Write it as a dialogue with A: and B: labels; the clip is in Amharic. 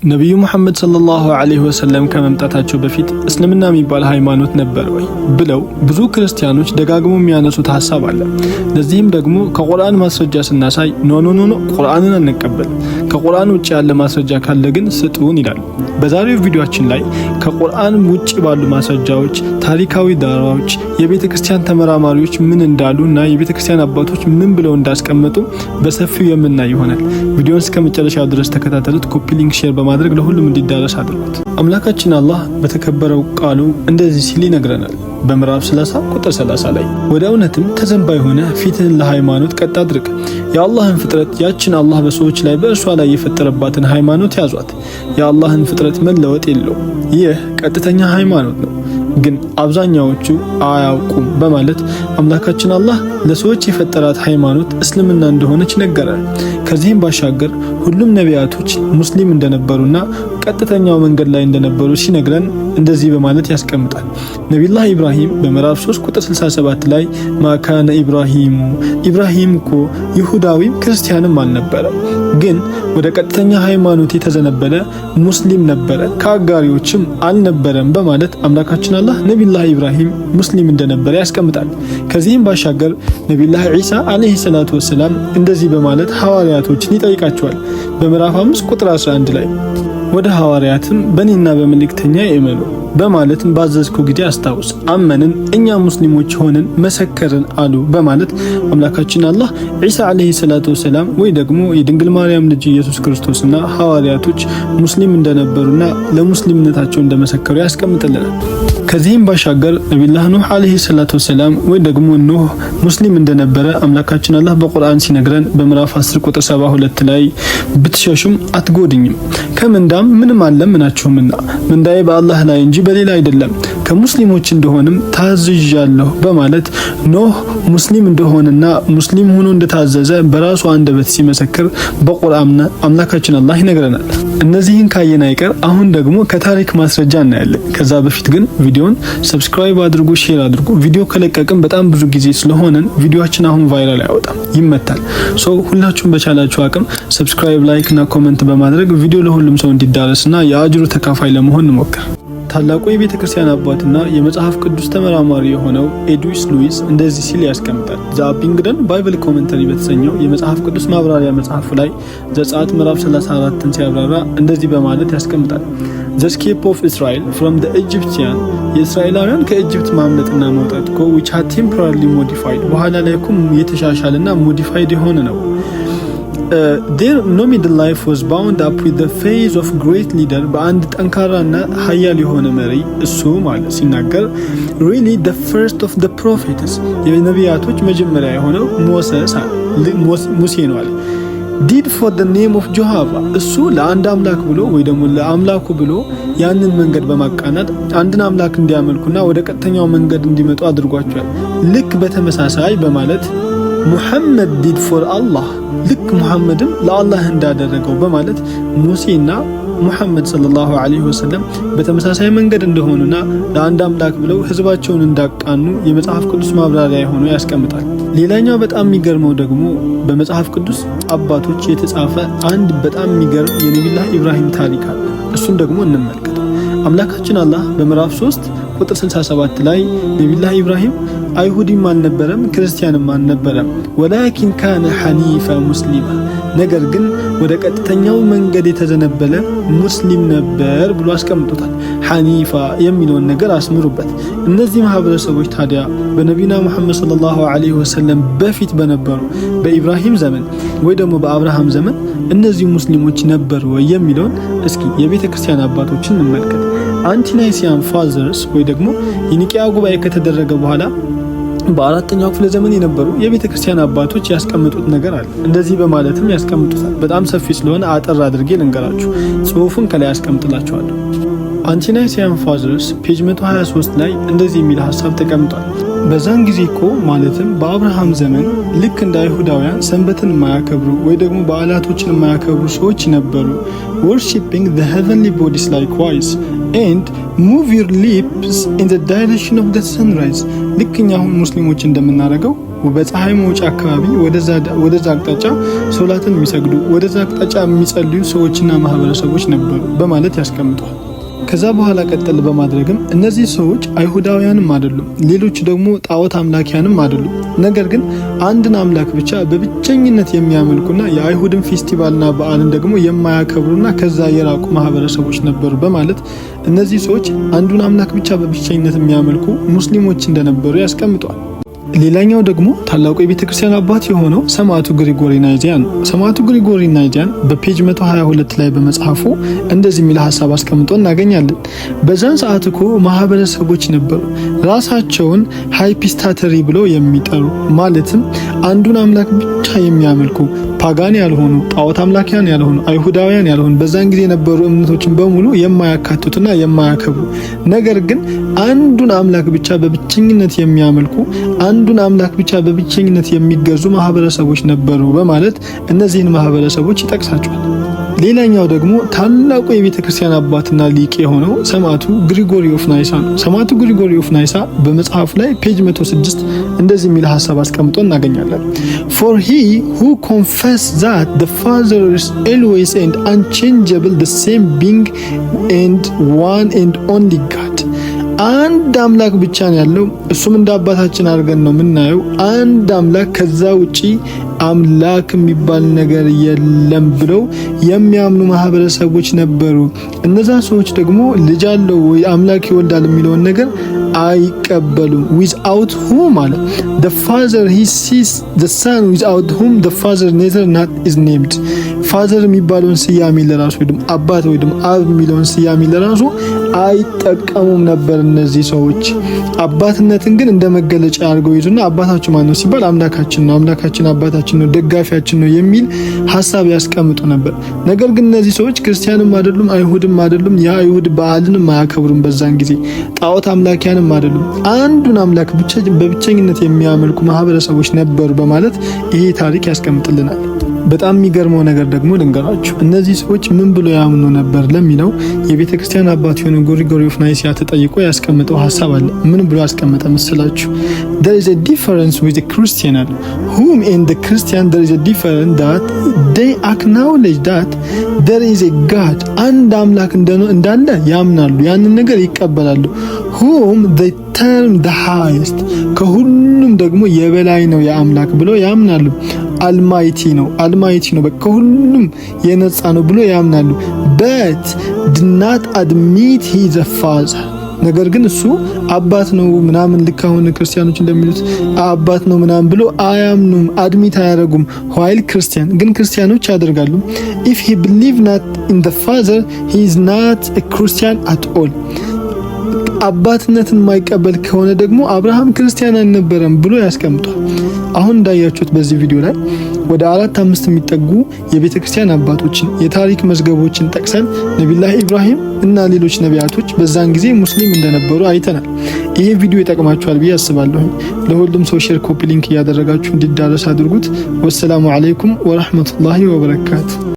A: ነቢዩ ሙሐመድ ሰለላሁ ዐለይሂ ወሰለም ከመምጣታቸው በፊት እስልምና የሚባል ሃይማኖት ነበር ወይ ብለው ብዙ ክርስቲያኖች ደጋግሞ የሚያነሱት ሀሳብ አለ። ለዚህም ደግሞ ከቁርአን ማስረጃ ስናሳይ "No, no, no, ቁርአንን አንቀበልም፣ ከቁርአን ውጭ ያለ ማስረጃ ካለ ግን ስጡን" ይላሉ። በዛሬው ቪዲዮአችን ላይ ከቁርአን ውጭ ባሉ ማስረጃዎች፣ ታሪካዊ ዳራዎች፣ የቤተ ክርስቲያን ተመራማሪዎች ምን እንዳሉ እና የቤተ ክርስቲያን አባቶች ምን ብለው እንዳስቀመጡ በሰፊው የምናይ ይሆናል። ቪዲዮን እስከ መጨረሻው ድረስ ተከታተሉት። Copy link፣ share በማድረግ ለሁሉም እንዲዳረስ አድርጉት። አምላካችን አላህ በተከበረው ቃሉ እንደዚህ ሲል ይነግረናል። በምዕራፍ 30 ቁጥር 30 ላይ፣ "ወደ እውነትም ተዘንባይ ሆነህ ፊትህን ለሃይማኖት ቀጥ አድርግ። የአላህን ፍጥረት፣ ያችን አላህ በሰዎች ላይ በእርሷ ላይ የፈጠረባትን ሃይማኖት ያዟት። የአላህን ፍጥረት መለወጥ የለውም። ይህ ቀጥተኛ ሃይማኖት ነው፣ ግን አብዛኛዎቹ አያውቁም" በማለት አምላካችን አላህ ለሰዎች የፈጠራት ሃይማኖት እስልምና እንደሆነች ነገረን። ከዚህም ባሻገር ሁሉም ነቢያቶች ሙስሊም እንደነበሩና ቀጥተኛው መንገድ ላይ እንደነበሩ ሲነግረን እንደዚህ በማለት ያስቀምጣል። ነቢዩላህ ኢብራሂም በምዕራፍ 3 ቁጥር 67 ላይ "ما كان إبراهيم" ኢብራሂም እኮ ይሁዳዊም ክርስቲያንም አልነበረም፣ ግን ወደ ቀጥተኛ ሃይማኖት የተዘነበለ ሙስሊም ነበረ፣ ከአጋሪዎችም አልነበረም በማለት አምላካችን አላህ ነቢዩላህ ኢብራሂም ሙስሊም እንደነበረ ያስቀምጣል። ከዚህም ባሻገር ነቢዩላህ ዒሳ ዓለይሂ ሰላቱ ወሰላም እንደዚህ በማለት ሐዋርያቶችን ይጠይቃቸዋል። በምዕራፍ 5 ቁጥር 11 ላይ፣ "ወደ ሐዋርያትም በእኔና በመልእክተኛዬ እመኑ በማለትም ባዘዝኩ ጊዜ አስታውስ፣ አመንን፣ እኛ ሙስሊሞች ሆንን መሰከርን አሉ" በማለት አምላካችን አላህ ዒሳ ዓለይሂ ሰላቱ ወሰላም ወይ ደግሞ የድንግል ማርያም ልጅ ኢየሱስ ክርስቶስና ሐዋርያቶች ሙስሊም እንደነበሩና ለሙስሊምነታቸው እንደመሰከሩ ያስቀምጥልናል። ከዚህም ባሻገር ነቢዩላህ ኑህ ዓለይሂ ሰላቱ ወሰላም ወይ ደግሞ ኑህ ሙስሊም እንደነበረ አምላካችን አላህ በቁርአን ሲነግረን በምዕራፍ 10 ቁጥር 72 ላይ፣ "ብትሸሹም አትጎዱኝም፣ ከምንዳም ምንም አልለምናችሁምና ምንዳዬ በአላህ ላይ እንጂ በሌላ አይደለም፣ ከሙስሊሞች እንደሆንም ታዝዣለሁ" በማለት ኖህ ሙስሊም እንደሆነና ሙስሊም ሆኖ እንደታዘዘ በራሱ አንደበት ሲመሰክር በቁርአን አምላካችን አላህ ይነግረናል። እነዚህን ካየን አይቀር አሁን ደግሞ ከታሪክ ማስረጃ እናያለን። ከዛ በፊት ግን ቪዲዮን subscribe አድርጉ፣ share አድርጉ። ቪዲዮ ከለቀቅን በጣም ብዙ ጊዜ ስለሆነን ቪዲዮአችን አሁን viral አይወጣም፣ ይመታል። So ሁላችሁም በቻላችሁ አቅም subscribe፣ like እና comment በማድረግ ቪዲዮ ለሁሉም ሰው እንዲዳረስና የአጅሩ ተካፋይ ለመሆን እንሞክር። ታላቁ የቤተ ክርስቲያን አባትና የመጽሐፍ ቅዱስ ተመራማሪ የሆነው ኤድዊስ ሉዊስ እንደዚህ ሲል ያስቀምጣል። The Abingdon Bible Commentary በተሰኘው የመጽሐፍ ቅዱስ ማብራሪያ መጽሐፉ ላይ ዘጸአት ምዕራፍ 34ን ሲያብራራ እንደዚህ በማለት ያስቀምጣል። "The escape of Israel from the Egyptian" የእስራኤላውያን ከ Egypt ማምለጥና መውጣት እኮ "which had temporarily modified" በኋላ ላይ እኮ የተሻሻለና modified የሆነ ነው፣ "their nomad life was bound up with the faith of great leader" በአንድ ጠንካራና ሀያል የሆነ መሪ፣ እሱ ማለት ሲናገር "really the first of the prophets" የነቢያቶች መጀመሪያ የሆነው Moses ሙሴ ነው አለ፣ "did for the name of Jehovah" እሱ ለአንድ አምላክ ብሎ ወይ ደግሞ ለአምላኩ ብሎ ያንን መንገድ በማቃናት አንድን አምላክ እንዲያመልኩና ወደ ቀጥተኛው መንገድ እንዲመጡ አድርጓቸዋል። ልክ በተመሳሳይ በማለት "Muhammad did for Allah" ልክ ሙሐመድም ለአላህ እንዳደረገው በማለት ሙሴና ሙሐመድ ሰለላሁ ዐለይሂ ወሰለም በተመሳሳይ መንገድ እንደሆኑና ለአንድ አምላክ ብለው ህዝባቸውን እንዳቃኑ የመጽሐፍ ቅዱስ ማብራሪያ የሆኑ ያስቀምጣል። ሌላኛው በጣም የሚገርመው ደግሞ በመጽሐፍ ቅዱስ አባቶች የተጻፈ አንድ በጣም የሚገርም የነቢላህ ኢብራሂም ታሪክ አለ። እሱን ደግሞ እንመልከት። አምላካችን አላህ በምዕራፍ 3 ቁጥር 67 ላይ ነቢላህ ኢብራሂም አይሁዲም አልነበረም፣ ክርስቲያንም አልነበረም፣ "ولكن كان حنيفا مسلما" ነገር ግን ወደ ቀጥተኛው መንገድ የተዘነበለ ሙስሊም ነበር ብሎ አስቀምጦታል። ሐኒፋ የሚለውን ነገር አስምሩበት። እነዚህ ማህበረሰቦች ታዲያ በነቢና ሙሐመድ ሰለላሁ ዐለይሂ ወሰለም በፊት በነበሩ በኢብራሂም ዘመን ወይ ደግሞ በአብርሃም ዘመን እነዚህ ሙስሊሞች ነበሩ ወይ የሚለውን እስኪ የቤተ ክርስቲያን አባቶችን እንመልከት። Ante-Nicene Fathers ወይ ደግሞ የኒቂያ ጉባኤ ከተደረገ በኋላ በአራተኛው ክፍለ ዘመን የነበሩ የቤተ ክርስቲያን አባቶች ያስቀመጡት ነገር አለ። እንደዚህ በማለትም ያስቀምጡታል። በጣም ሰፊ ስለሆነ አጠር አድርጌ ልንገራችሁ። ጽሁፉን ከላይ ያስቀምጥላችኋለሁ። Ante-Nicene Fathers page 123 ላይ እንደዚህ የሚል ሀሳብ ተቀምጧል። በዛን ጊዜ እኮ ማለትም በአብርሃም ዘመን ልክ እንደ አይሁዳውያን ሰንበትን የማያከብሩ ወይ ደግሞ በዓላቶችን የማያከብሩ ሰዎች ነበሩ። "Worshipping the heavenly bodies likewise and "Move your lips in the direction of the sunrise"፣ ልክ እኛ አሁን ሙስሊሞች እንደምናደርገው በፀሐይ መውጫ አካባቢ ወደዛ አቅጣጫ ሶላትን የሚሰግዱ፣ ወደዛ አቅጣጫ የሚጸልዩ ሰዎችና ማህበረሰቦች ነበሩ በማለት ያስቀምጠዋል። ከዛ በኋላ ቀጠል በማድረግም እነዚህ ሰዎች አይሁዳውያንም አይደሉም፣ ሌሎች ደግሞ ጣዖት አምላኪያንም አይደሉም። ነገር ግን አንድን አምላክ ብቻ በብቸኝነት የሚያመልኩና የአይሁድን ፌስቲቫልና በዓልን ደግሞ የማያከብሩና ከዛ የራቁ ማህበረሰቦች ነበሩ በማለት እነዚህ ሰዎች አንዱን አምላክ ብቻ በብቸኝነት የሚያመልኩ ሙስሊሞች እንደነበሩ ያስቀምጠዋል። ሌላኛው ደግሞ ታላቁ የቤተ ክርስቲያን አባት የሆነው ሰማዕቱ ግሪጎሪ ናይዚያን ነው። ሰማዕቱ ግሪጎሪ ናይዚያን በ page 122 ላይ በመጽሐፉ እንደዚህ የሚል ሀሳብ አስቀምጦ እናገኛለን። በዛን ሰዓት እኮ ማህበረሰቦች ነበሩ ራሳቸውን hypostatory ብለው የሚጠሩ፣ ማለትም አንዱን አምላክ ብቻ የሚያመልኩ፣ pagan ያልሆኑ፣ ጣዖት አምላኪያን ያልሆኑ፣ አይሁዳውያን ያልሆኑ፣ በዛን ጊዜ የነበሩ እምነቶችን በሙሉ የማያካትቱና የማያከብሩ፣ ነገር ግን አንዱን አምላክ ብቻ በብቸኝነት የሚያመልኩ፣ አንዱን አምላክ ብቻ በብቸኝነት የሚገዙ ማህበረሰቦች ነበሩ በማለት እነዚህን ማህበረሰቦች ይጠቅሳቸዋል። ሌላኛው ደግሞ ታላቁ የቤተ ክርስቲያን አባትና ሊቅ የሆነው ሰማዕቱ Gregory of Nyssa ነው። ሰማዕቱ Gregory of Nyssa በመጽሐፉ ላይ page 106 እንደዚህ የሚል ሀሳብ አስቀምጦ እናገኛለን። "For he who confess that the Father is always and unchangeable the same being and one and only God"፣ አንድ አምላክ ብቻ ነው ያለው። እሱም እንደ አባታችን አድርገን ነው የምናየው። አንድ አምላክ፣ ከዛ ውጪ አምላክ የሚባል ነገር የለም ብለው የሚያምኑ ማህበረሰቦች ነበሩ። እነዛ ሰዎች ደግሞ ልጅ አለው ወይ አምላክ ይወልዳል የሚለውን ነገር አይቀበሉም። "Without whom" አለ "the Father he sees the Son, without whom the Father neither not is named"፣ Father የሚባለውን ስያሜ ለራሱ ወይ አባት ወይ አብ የሚለውን ስያሜ ለራሱ አይጠቀሙም ነበር እነዚህ ሰዎች። አባትነትን ግን እንደ መገለጫ አድርገው ይዙና አባታችሁ ማን ነው ሲባል አምላካችን ነው፣ አምላካችን አባታችን ነው፣ ደጋፊያችን ነው የሚል ሀሳብ ያስቀምጡ ነበር። ነገር ግን እነዚህ ሰዎች ክርስቲያንም አይደሉም፣ አይሁድም አይደሉም፣ የአይሁድ በዓልንም አያከብሩም። በዛን ጊዜ ጣዖት አምላኪያንም አይደሉም። አንዱን አምላክ በብቸኝነት የሚያመልኩ ማህበረሰቦች ነበሩ በማለት ይሄ ታሪክ ያስቀምጥልናል። በጣም የሚገርመው ነገር ደግሞ ልንገራችሁ። እነዚህ ሰዎች ምን ብሎ ያምኑ ነበር ለሚለው የቤተ ክርስቲያን አባት የሆነ Gregory of Nyssa ተጠይቆ ያስቀመጠው ሀሳብ አለ። ምን ብሎ ያስቀመጠ መስላችሁ? "There is a difference with the Christian" አለ፣ "whom in the Christian there is a difference that they acknowledge that there is a God"፣ አንድ አምላክ እንዳለ ያምናሉ፣ ያንን ነገር ይቀበላሉ። "Whom they term the highest"፣ ከሁሉም ደግሞ የበላይ ነው የአምላክ ብሎ ያምናሉ። Almighty ነው፣ almighty ነው፣ በቃ ከሁሉም የነጻ ነው ብሎ ያምናሉ። "But do not admit he is a father"፣ ነገር ግን እሱ አባት ነው ምናምን ልክ አሁን ክርስቲያኖች እንደሚሉት አባት ነው ምናምን ብሎ አያምኑም፣ admit አያደርጉም። "While Christian"፣ ግን ክርስቲያኖች ያደርጋሉ። "If he believe not in the Father, he is not a Christian at all"፣ አባትነትን የማይቀበል ከሆነ ደግሞ አብርሃም ክርስቲያን አልነበረም ብሎ ያስቀምጧል። አሁን እንዳያችሁት በዚህ ቪዲዮ ላይ ወደ አራት አምስት የሚጠጉ የቤተ ክርስቲያን አባቶችን፣ የታሪክ መዝገቦችን ጠቅሰን ነቢላህ ኢብራሂም እና ሌሎች ነቢያቶች በዛን ጊዜ ሙስሊም እንደነበሩ አይተናል። ይሄ ቪዲዮ ይጠቅማችኋል ብዬ አስባለሁ። ለሁሉም ሰው share፣ copy link እያደረጋችሁ እንዲዳረስ አድርጉት። ወሰላሙ አለይኩም ወረህመቱላሂ ወበረካቱ።